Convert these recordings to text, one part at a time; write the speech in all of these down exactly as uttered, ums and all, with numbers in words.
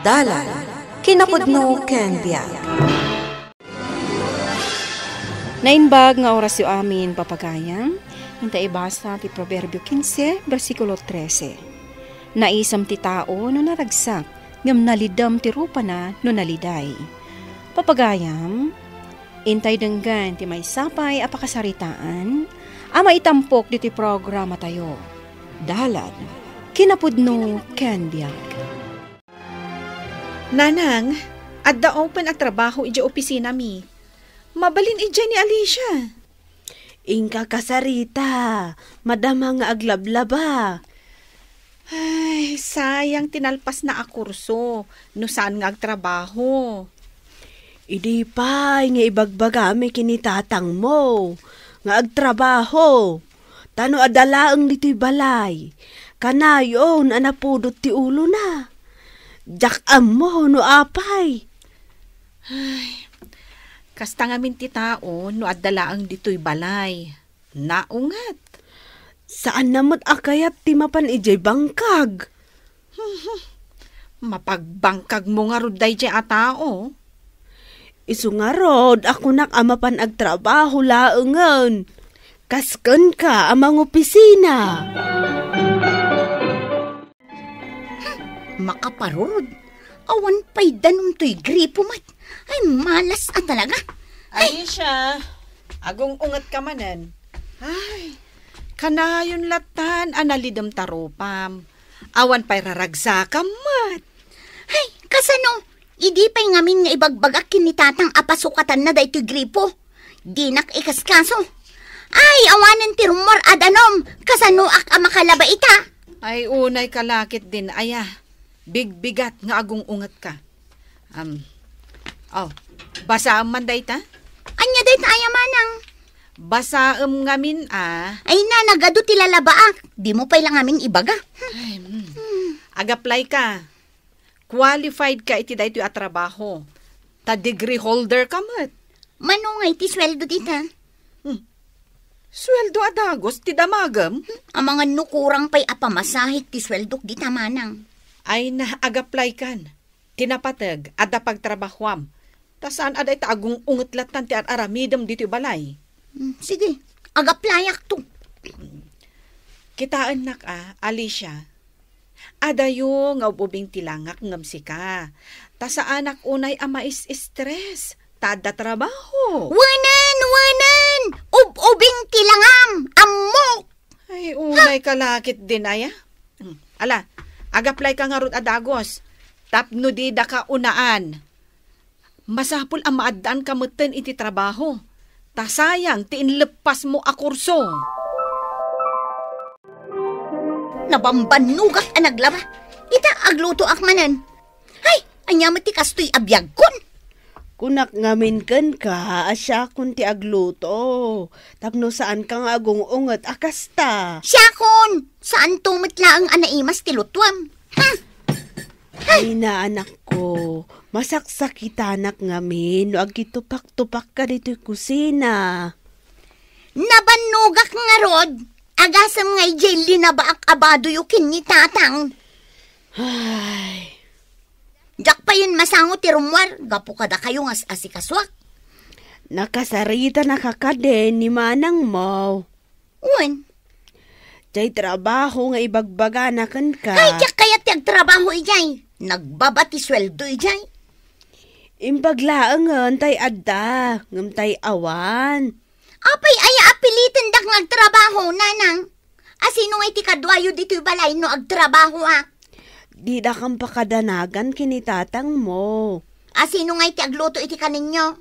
Dalan, kinapudno ken biag. Naimbag nga orasyo amin, papagayam. Inta ibasa ti Proverbio kinse, bersikulo trese. Naisem ti tao no naragsak, ngem nalidem ti rupana no naliday. Papagayam, intay denggen ti maysapay a pakasaritaan a maitampok ditoy programatayo. Dalan, kinapudno ken biag. Nanang, adda open a trabaho idiay opisinami. Mabalin idiay ni Alicia. Inka kasarita, madama nga aglablaba. Ay, sayang ti nalpasna a kurso no saan nga agtrabaho. Idi pay nga ibagbagami ken ni tatangmo nga agtrabaho, ta no adda laeng ditoy balay, kanayon a napudot ti ulona. Diak ammo no apay. Ay, kasta ngamin ti tao no adda laeng ditoy balay. Naunget. Saanna met a kayat ti mapan idiay bangkag. Mapagbangkagmo ngarud daydiay a tao. Isu ngarud a kunak a mapan agtrabaho laengen. Kas kenka a mangopisina. Makaparurod. Awan pay danum toy gripo met. Ay, malas a talaga. Ay. Alicia, agung-unget ka manen. Ay, kanayon lattan a nalidem ta rupam. Awan pay raragsakam met. Ay, kasano? Idi pay ngamin nga ibagbagak ken ni tatang a pasukatanna daytoy gripo. Dinak ikaskaso. Ay, awanen ti rummuar a danum. Kasanoak a makalaba ita? Ay, unay ka lakit din, aya. Bigbigat nga agung-unget ka. Am, oh, basaem man dayta? Ania dayta aya manang? Basaem ngamin a. Ay na, nagadu ti lalabaak. Dimo pay la ngamin ibaga. Ay, mm. Ag-apply ka. Qualified ka iti daytoy a trabaho. Ta degree holder ka met. Mano ngay ti sueldo dita? Hmm. Sueldo a dagus ti damagem? Hmm, amangan no kurang pay a pamasahek ti sueldok dita manang. Ay na, ag-apply kan. Ti napateg, adda pagtrabahoam. Ta saan a dayta agung-unget lattan ti ar-aramidem ditoy balay. Hmm, sige, ag-applyak to. Kitaennak a, Alicia, adayo nga ub-ubing ti langak ngem sika. Ta saanak unay a mais-stress. Ta adda trabaho. Wenen, wenen! Ub-ubing ti langam! Ammok! Ay, unay ka lakit din, aya. Hmm. Ala, ag-apply ka ngarud a dagus. Tapno dida ka unaan. Masapul a maaddaan ka metten iti trabaho. Ta sayang ti inleppasmo a kurso. Nabambannogak a naglaba. Ita, aglutoak manen. Hay, ania met ti kastoy a biagkon? Kunak ngamin kenka a siakon ti agluto, tapno saanka nga agung-unget a kasta. Siakon! Saanto met laeng a naimas ti lutuem. Hmm. Ay, naanakko, masaksakitanak ngamin no agkitupak-tupakka ditoy kusina. Nabannogak ngarud, agasem nga idiay linabaak a badoyo ken ni tatang. Ay. Diak payen masango ti rummuar, gapu kadakayo nga as-asikasuak. Nakasaritanaka kadin ni manangmo. Wen. Jay trabaho nga ibagbagana kenka. Ay, diak kayat ti agtrabaho idiay. Nagbaba ti sueldo idiay. Imbag laengen tay adda, ngem tay awan. Apay aya a pilitendak nga agtrabaho, nanang? Asino ngay ti kaduayo ditoy balay no agtrabahoak? Didakan pakadanagan ken ni tatangmo. Asino ngay ti agluto iti kaninyo?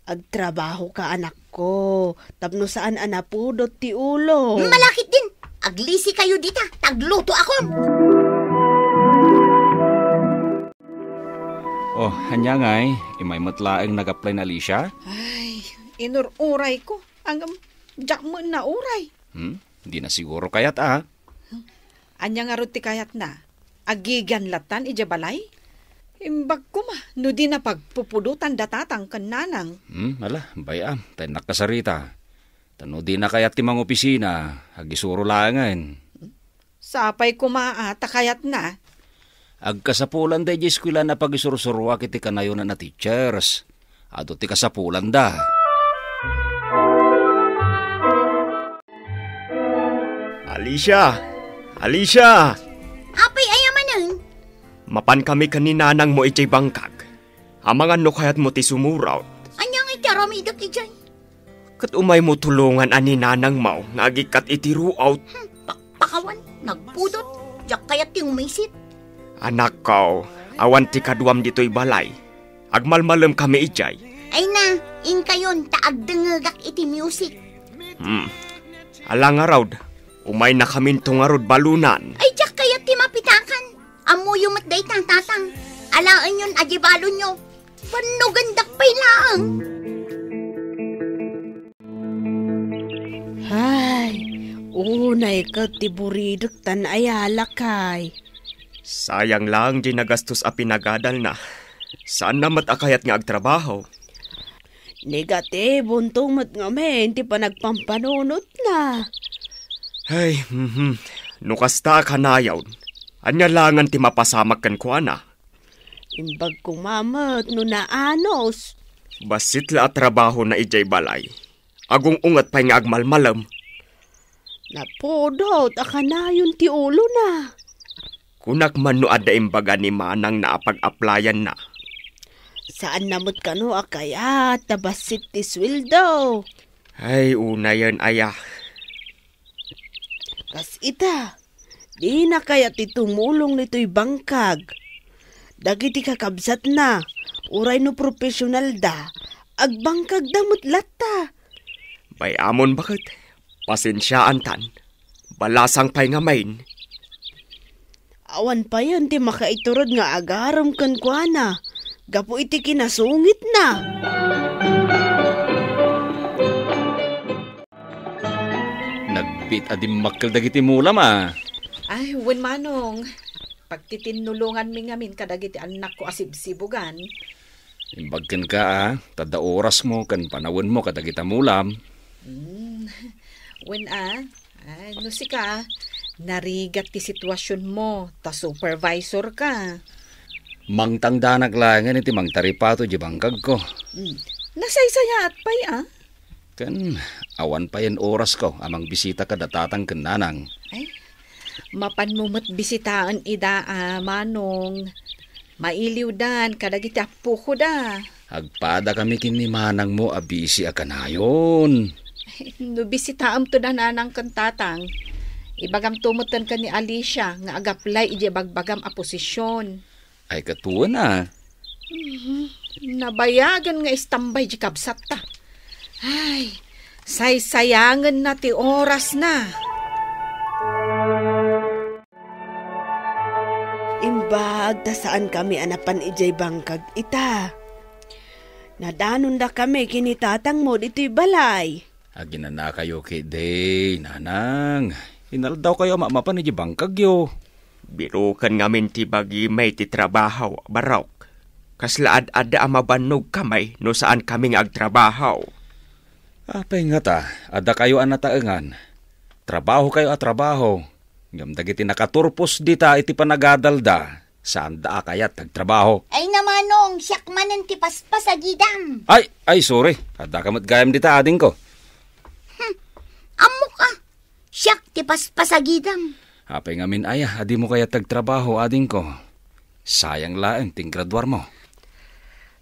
Agtrabahoka, anakko, tapno saan a napudot ti ulo. Malakit din! Aglisikayo dita, ta aglutoakon! Oh, ania ngay? Imay met laeng nag-apply ni Alicia? Ay, inur-urayko. Ngem, diak met nauray. Hmm? Dina siguro kayat a. Ania ngarud ti kayatna? Agigian lattan idiay balay? Imbag koma no dina pagpupudotan da tatang ken nanang. Hmm, ala, bay-am, ta innak kasarita. Ta no dina kayat ti mangopisina, agisuro laengen. Sapay koma a ta kayatna. Agkasapulanda idiay eskuelan a pagisursuruak iti kanayonan a teachers. Adu ti kasapulanda. Alicia! Alicia! Apay, aya manen? Mapan kami ken ni nanangmo idiay bangkag. Amangan no kayatmo ti sumuraw. Ania nga iti aramidek idiay? Ket umaymo tulongan a ni nanangmo nga agikkat iti ruot. Hmm, pakpakawan, nagpudot. Diak kayat ti umisit. Anakko, awan ti kaduam ditoy balay. Agmalmalem kami idiay. Ay na, inkayon ta agdengngegak iti music. Hmm. Ala ngarud, umayna kaminto ngarud balunan. Ay, diak kayat ti mapitakan. Ammoyo met dayta, tatang. Alaenyon a di balonyo. Bannogendak pay laeng. Hay, unay ket ti buridek tan ayalakay. Sayang lang di nagastos a pinagadalna. Saanna met a kayat nga agtrabaho. Negatibonto met ngamin ti panagpampanunotna. Ay, mhm. No kasta a kanayon, ania langen ti mapasamak kenkuana? Imbag koma met no naanus. Bassit la a trabahona idiay balay. Agung-unget pay nga agmalmalem. Napudot a kanayon ti ulona. Kunak man no adda imbaga ni manangna a pag-applyanna. Saanna met kano a kayat ta bassit ti sueldo. Ay, unayen aya. Kas ita, dina kayat ti tumulong ditoy bangkag. Dagiti kakabsatna, uray no profesionalda, agbangkagda met latta. Bay-amon baket, pasensiaantan. Balasang pay ngamin. Awan payen ti makaiturod nga agarem kenkuana gapu iti kinasungitna. Nagbiit a dimmakkel dagiti mulam, a. Ay, wen, Manong. Pagtitinnulonganmi ngamin kadagiti annakko a sibsibugan. Imbag kenka, a, ta adda orasmo ken panawenmo kadagita mulam. Mm. Wen, a, ay, no sika, narigat ti situasionmo, ta supervisorka. Mangtangdanak laengen iti mangtaripato iti bangkagko. Mm. Nasaysayaat pay, a? Ken awan payen orasko a mangbisita kada tatang ken nanang. Ay, mapanmo met bisitaen ida, a, Manong. Mailiwdan kadagiti appokoda. Agpadakami ken ni manangmo a bisi a kanayon. No bisitaemto da nanang ken tatang, ibagamto metten ken ni Alicia nga agaplay idiay bagbagam a posision. Ay, katuon a. Mhm. Nabayagen nga istambay di kabsatta. Ay, saysayangenna ti orasna. Imbag ta saankami a napan idiay bangkag ita. Nadanondakami ken ni tatangmo ditoy balay. Aginanakayo ketdi, nanang. Inaldawkayo a mapan idiay bangkagyo. Biroken ngamin ti bagimi ti trabaho, barok. Kasla ad-adda a mabannogkami no saankami nga agtrabaho. Apay ngata, addakayo a nataengan. Trabahokayo a trabaho. Ngem dagiti nakaturpos dita iti panagadalda, saanda a kayat ti agtrabaho. Ay na, Manong, siak manen ti paspasagidam. Ay, ay, sorry. Addaka met gayam dita, adingko. Hmm, ammok a. Siak ti paspasagidam. Apay ngamin aya a dimo kayat ti agtrabaho, adingko? Sayang laeng ti ingraduarmo.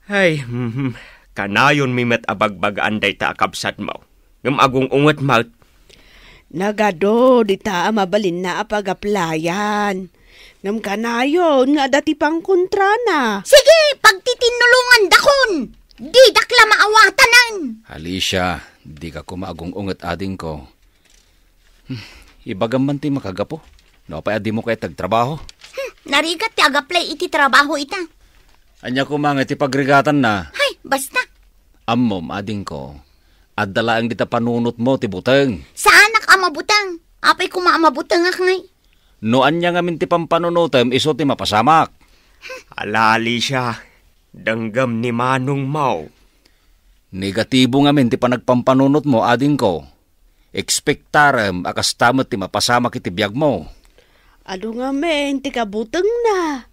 Ay, mhm. Kanayonmi met a bagbagaan dayta a kabsatmo. Ngem agung-unget met. Nagadu dita a mabalinna a pagaplayan. Ngem kanayon nga adda ti pangkontrana. Sige, pagtitinnulongandakon. Didak la maawatanen. Alicia, dika koma agung-unget, adingko. Hmm, ibagam man ti makagapu. No apay a dimo kayat ti agtrabaho? Hmm, narigat ti agaplay iti trabaho ita. Ania koma nga iti pagrigatanna? Hay, basta. Ammom, adingko, adda laeng dita panunotmo ti buteng. Saanak a mabuteng. Apay koma a mabutengak ngay? No ania ngamin ti pampanunotem, isu ti mapasamak. Ala, Alicia, denggem ni manongmo. Negatibo ngamin ti panagpampanunotmo, adingko. Ekspektarem a kasta met ti mapasamak iti biagmo. Adu ngamin ti kabutengna.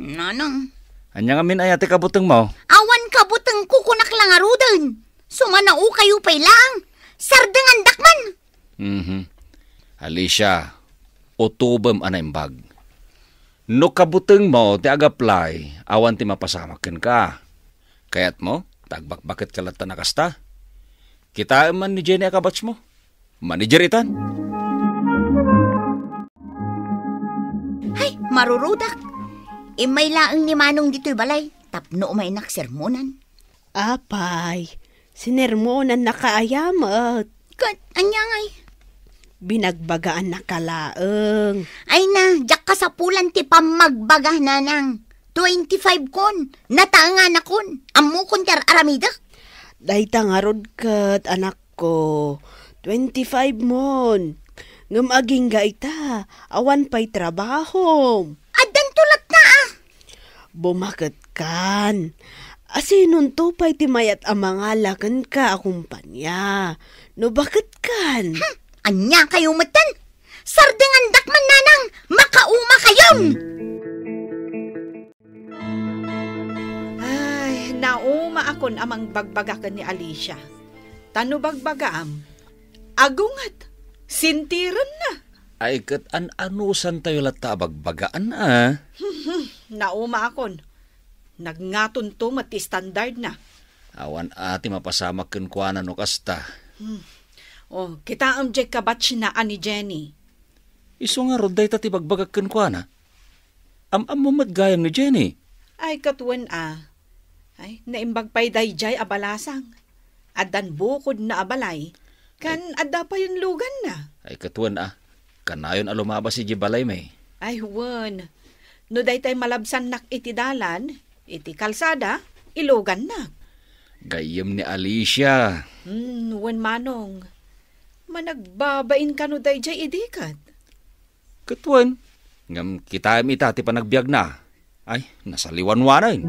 Nanang. Ania ngamin aya ti kabutengmo? Awan kabutengko, kunak la ngaruden. Sumanao kayo pay laeng. Sardengandak man. Mhm. Alicia, utobem a naimbag. No kabutengmo ti agaplay, awan ti mapasamak kenka. Kayatmo, ta agbakbaketko latta a kasta? Kitaem man ni Jenny a kabatchmo. Manager itan. Hay, marurudak. Immay laeng ni Manong ditoy balay tapno umaynak sermonan. Apay, sinermonannaka aya met? Ket ania ngay? Binagbagaannaka laeng. Ay na, diak kasapulan ti pammagbaga, Nanang. Twenty-five kon, nataenganakon. Ammokon ti ar-aramidek. Dayta ngarud ket, anakko, twenty-five mon. Ngem agingga ita, awan pay trabahom. Addanto latta, a. Bumaketkan. Asinonto pay ti mayat a mangala kenka a kompania? No baketkan. Hmm, ania kayo metten? Sardengandak man, Nanang, makauma kayon! Ay, naumaakon a mangbagbaga ken ni Alicia. Ta no bagbagaam, agunget, sintirenna. Ay, ket an-anusantayo latta a bagbagaan, a? Naumaakon. Nagngatonto met ti standardna. Awan a ti mapasamak kenkuana no kasta. Hmm. O, kitaem diay kabatchna a ni Jenny. Isu ngarud dayta ti bagbagak kenkuana. Am-ammo met gayam ni Jenny. Ay, ket wen a. Ay, naimbag pay daydiay a balasang. Addan bukodna a balay. Ken adda payen luganna. Ay, ket wen a. Kanayon a lumabas idiay balaymi. Ay, wen. No daytay malabsannak iti dalan, iti kalsada, ilugannak. Gayyem ni Alicia. Hmm, wen manong. Managbabain kano daydiay idi ket? Ket wen, ngem kitaem ita ti panagbiagna. Ay, nasaliwanwanen.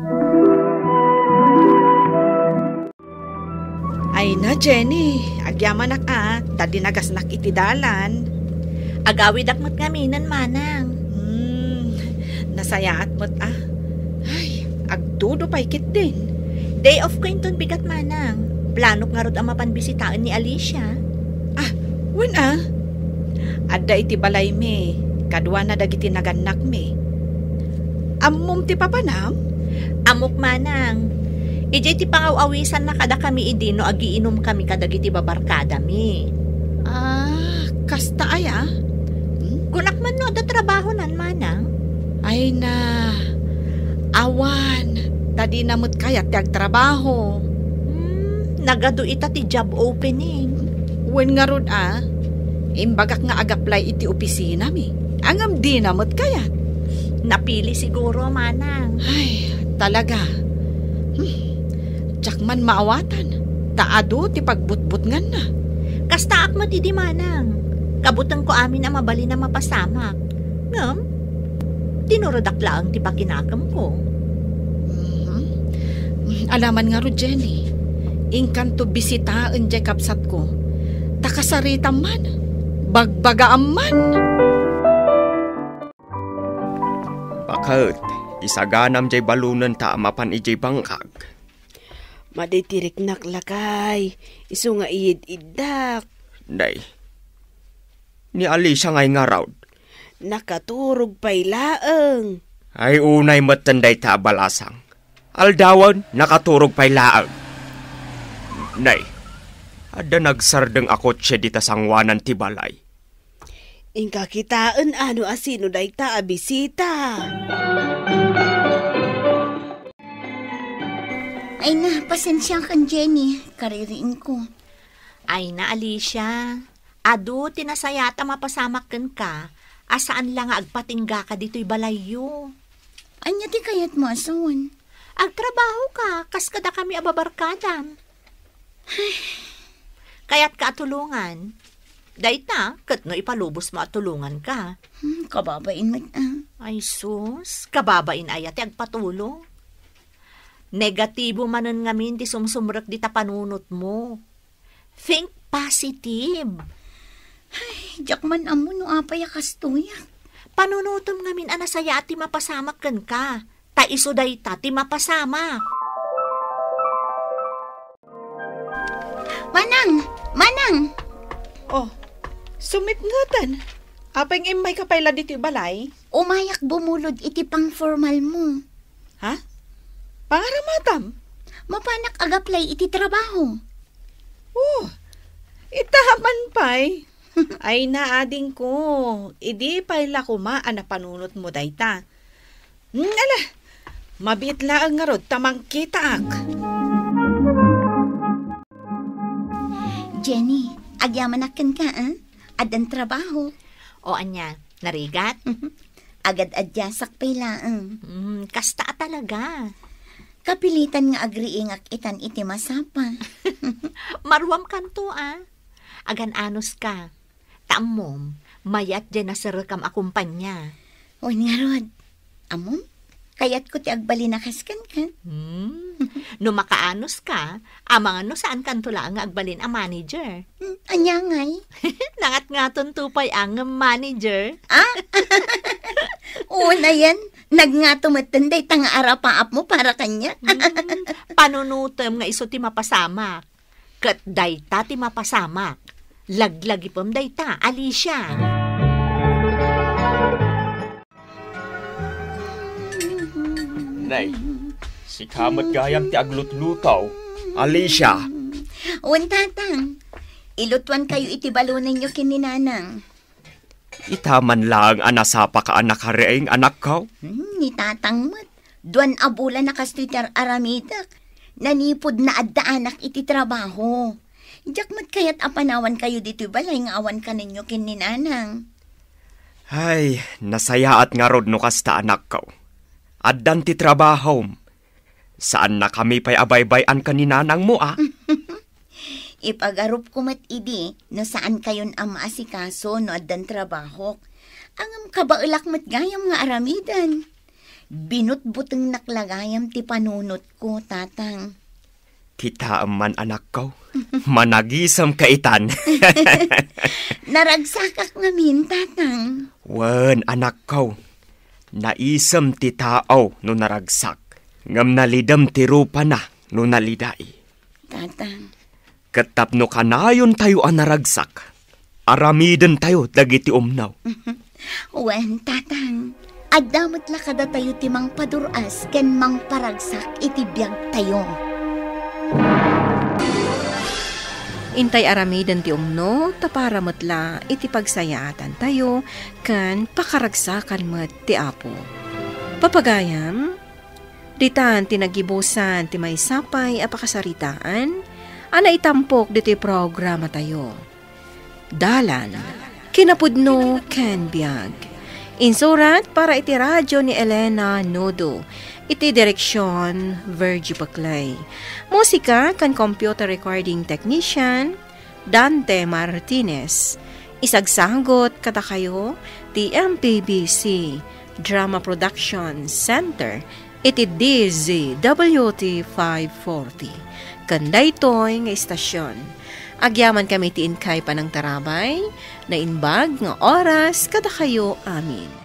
Ay na, Jenny, agyamanak a, ta dinagasnak iti dalan. Agawidak met ngaminen, manang. Hmm, nasayaat met a. Ay, agtudo pay ketdin. Day off ko inton bigat, manang. Planok ngarud a mapan bisitaen ni Alicia. Ah, wen a. Adda iti balaymi, kaduana dagiti nagannakmi. Ammom ti papanam? Ammok, manang. Idiay ti pangaw-awisanna kadakami idi no agiinumkami kadagiti babarkadami. Ah, kasta aya? Hmm? Kunak man no adda trabahonan, manang. Ay na, awan, ta dina met kayat ti agtrabaho. Hmm, nagadu ita ti job opening. Wen ngarud a, imbagak nga agaplay iti opisinami. Ngem dina met kayat. Napili siguro, manang. Ay, talaga. Hmm, diak man maawatan, ta adu ti pagbutbutnganna. Kastaak met idi, manang. Kabutengko amin a mabalin a mapasamak. Ngem, tinurodak laeng ti pakinakemko. Mhm. Alaman ngarud, Jenny, inkanto bisitaen diay kabsatko. Ta kasaritam man, bagbagaam man. Baket, isaganam diay balonenta a mapan idiay bangkag. Madi ti riknak, lakay, isu nga iyid-iddak. Nay, ni Alicia ngay ngarud. Nakaturog pay laeng. Ay, unay metten dayta a balasang. Aldawen, nakaturog pay laeng. Nay, adda nagsardeng a kotse dita sangoanan ti balay. Inka kitaen a no asino dayta a bisita. Ay na, pasensiakan, Jenny. Kaririingko. Ay na, Alicia. Adu ti nasayaat a mapasamak kenka a saan la nga agpatinggaka ditoy balayyo. Ania ti kayatmo a sawen? Agtrabahoka, kas kadakami a babarkadam. Kayatka a tulongan. Dayta, ket no ipalubosmo a tulonganka. Hmm, kababain met a. Ay sus, kababain aya ti agpatulong. Negatibo manen ngamin ti sumsumrek dita panunotmo. Think positive. Ay, diak man ammo no apay a kastoy. Panunotem ngamin a nasayaat ti mapasamak kenka. ta isu dayta ti mapasamak. Manang! Manang! Oh, sumipngeten. Apay nga immayka pay la ditoy balay? Umayak bumulod iti pangformalmo. Ha? Pangaramatam? Mapanak ag-apply iti trabaho. Oh, itaman pay. Ay, naadingko, idi pay la koma a napanunotmo dayta. Hmm, ala, mabiit laeng ngarud ta mangkitaak. Jenny, agyamanak kenka, ah? Addan trabaho. O ania, narigat? Agad-adyasak pay laeng. Hmm, kasta a talaga. Kapilitan nga agriingak itan iti masapa. Maruam kanto, ah. Agan-anos ka. Ta ammom, mayat diay naserekam a kumpanya. Wen ngarud, ammom, kayatko ti agbalin a kas kenka. Hmm. No makaanos ka, amangan no saan kanto laeng nga agbalin a manager. Hmm, ania ngay? Nangatngatonto pay a ngem manager. Ah? Oo na yan. Nagngato metten dayta nga arapaapmo para kaniak. Hmm. Panunotem nga isu ti mapasamak. Ket dayta ti mapasamak. Laglagipem dayta, Alicia. Nay, sika met gayam ti aglutluto. Alicia. Wen, Tatang. Ilutuankayo iti balonenyo ken ni Nanang. Ita man laeng a nasapaka a nakariing, anakko? Hmm, ni Tatang met. Duan a bulan a kastoy ti ar-aramidek. Nanipud naaddaanak iti trabaho. Diak met kayat a panawankayo ditoy balay nga awan kanenyo ken ni Nanang. Ay, nasayaat ngarud no kasta, anakko. Addan ti trabahom. Saannakami pay a baybay-an ken ni nanangmo, a? Ipagarupko met idi no saankayon a maasikaso no addan trabahok. Ngem kabaelak met gayam nga aramiden. Binutbutengnak la gayam ti panunotko, Tatang. Kitaem man, anakko. Managisem ka itan. Naragsakak ngamin, Tatang. Wen, anakko. Naisem ti tao no naragsak, ngem nalidem ti rupana no nalidai. Tatang. Ket tapno kanayontayo a naragsak, aramidentayo dagiti umno. Wen, Tatang, adda met la kadatayo ti mangpadur-as ken mangparagsak iti biagtayo. Intay aramiden ti umno, ta para met la iti pagsayaatantayo ken pakaragsakan met ti Apo. Papagayam, ditan ti naggibusan ti maysa pay a pakasaritaan a naitampok ditoy programatayo. Dalan, kinapudno ken biag. Insurat para iti radio ni Elena Nodo. Iti direksion, Virgie Paclay. Musika ken computer recording technician, Dante Martinez. Isagsagot kadakayo ti M P B C Drama Production Center iti D Z W T five forty. Ken daytoy nga istasyon, agyamankami ti inkay panangtarabay, naimbag nga oras kadakayo amin.